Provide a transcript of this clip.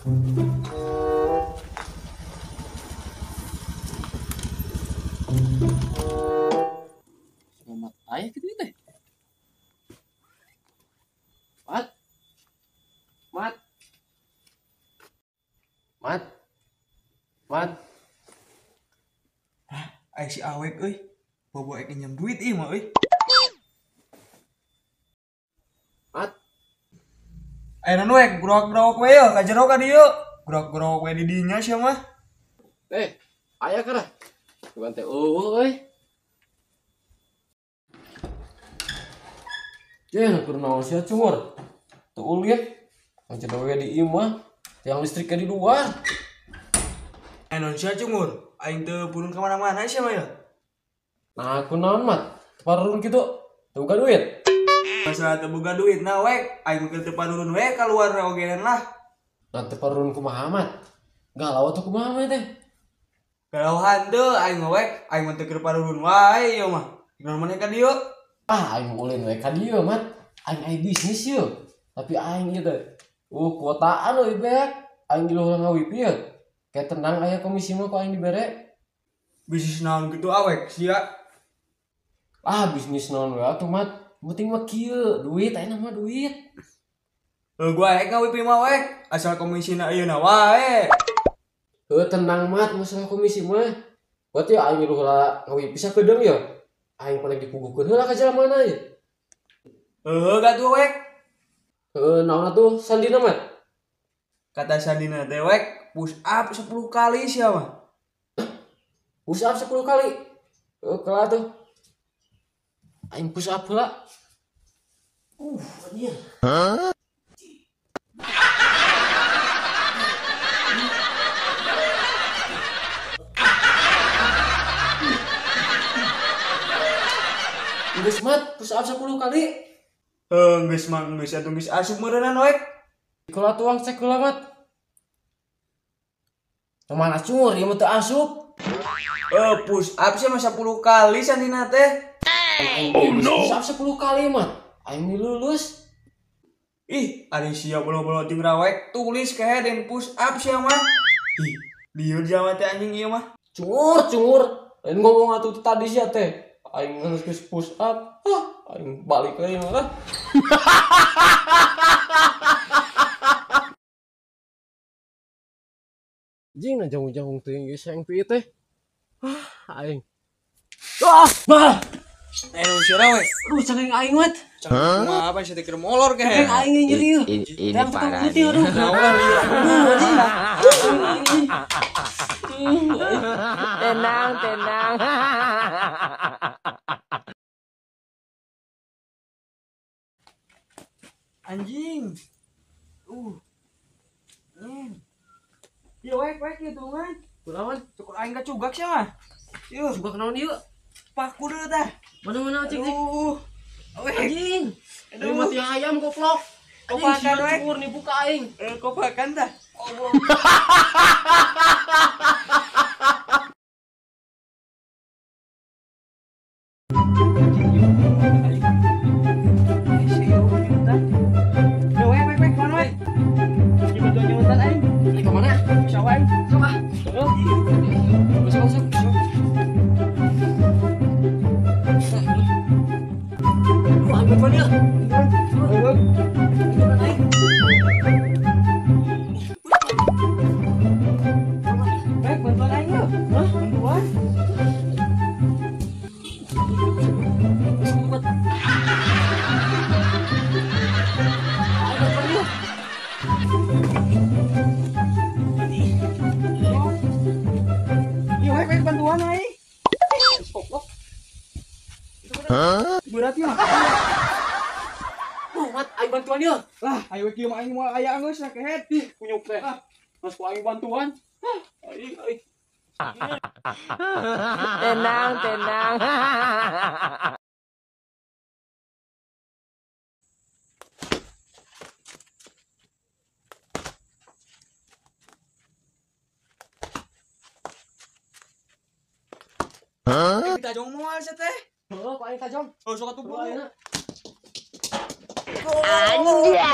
Selamat ayah gitu teh. Mat. Mat. Mat. Mat. Hah, aya si awek euy. Bobo ek nginjem duit ieu mah euy. Mat. Aya naon we grok-grok we yeuh ka jero ka dieu. Grok-grok we di dinya sia mah. Aya kana. Bukan teh eueuh euy. Jeung keur naon sia cungur. Teu ulin. Anjeun we di imah, tiang listriknya di luar. Aya naon sia cungur? Aing teu purun ka mana-mana sia mah ya. Nah, aku naon mat? Teu parurun kitu. Teu boga duit. Masalah teu boga duit na wek, aing mah teu parurun we kaluar ogenan lah. Nah, teu parurun kumaha mat? Galau atuh kumaha mah teh? Galau hanteu aing mah wek, aing mah teu keur parurun wae ieu mah. Naon maneh ka dieu? Ah, aing ulin we ka dieu mat. Aing aya bisnis ieu. Tapi aing ieu teh kuotaan euy beak. Aing di luhur ngawipi ieu. Kayak tenang aya komisi mah ku aing dibere. Bisnis naon kitu awek sia? Ah, bisnis naon we atuh mat. Penting mah kieu, duit ayeuna mah duit. Heuh gua ek ngawipi mah wek, asal komisina ayeuna wae. Heuh tenang mat masalah komisi mah. Berarti aing di luhur ngawipi sakedeung ye. Aing paling dipuguhkeun heula ka jalan mana ye. Heuh gatuh wek. Heuh naon atuh sandina mat? Kata sandina teh wek, push up 10 kali sia mah. Push up 10 kali. Heuh kalah tuh. Aing push up heula. Anjir. Hah? Geus mat, push up 10 kali. Heuh, geus mah geus atuh geus asup meureunnan wek. Kula tuang cek heula mat. Mana cungur ieu mah teu asup. Push up sia mah 10 kali sandina teh. Oh no. Push up 10 kali mah. Aing lulus. Ih, ari sia bolo-bolo ting rawek tulis kehe den push up sia mah. Ih, lieur jalma teh anjing ieu mah. Cungur, cungur. Lain ngomong atuh tadi sia teh. Aing geus push up. Hah, aing balik lagi malah. Jing na jauh-jauh teuing geus aing pi teh. Ah, aing. Ah, bah. Eh, sia we. Aduh, cengeng aing mat. Cengeng mah apa sia teh keur molor kehe. Cengeng aing nyeri ieu. Ini parah. Aduh, naon lieur. Tenang, tenang. Anjing. Ieu wek wek ieu tulungan. Kunaon? Cukur aing kacugak sia mah. Ieu. Cugak naon ieu? Paku deui tah. Mana-mana cik cik. Anjing. Aduh mati ayam goblok. Kopakan wek. Cukur nih buka aing. Kopakan tah. Allah. Berat ya. Mat, aing bantuan ieu. Lah, ayo kieu mah aing moal aya geus lah kehet. Ih, kunyuk teh. Mas ku aing bantuan. Aing aing. Tenang, tenang. Hah? Kita jong moal sia teh. Heuh, ku aing tajong. Oh, sok atuh buru. Anjay.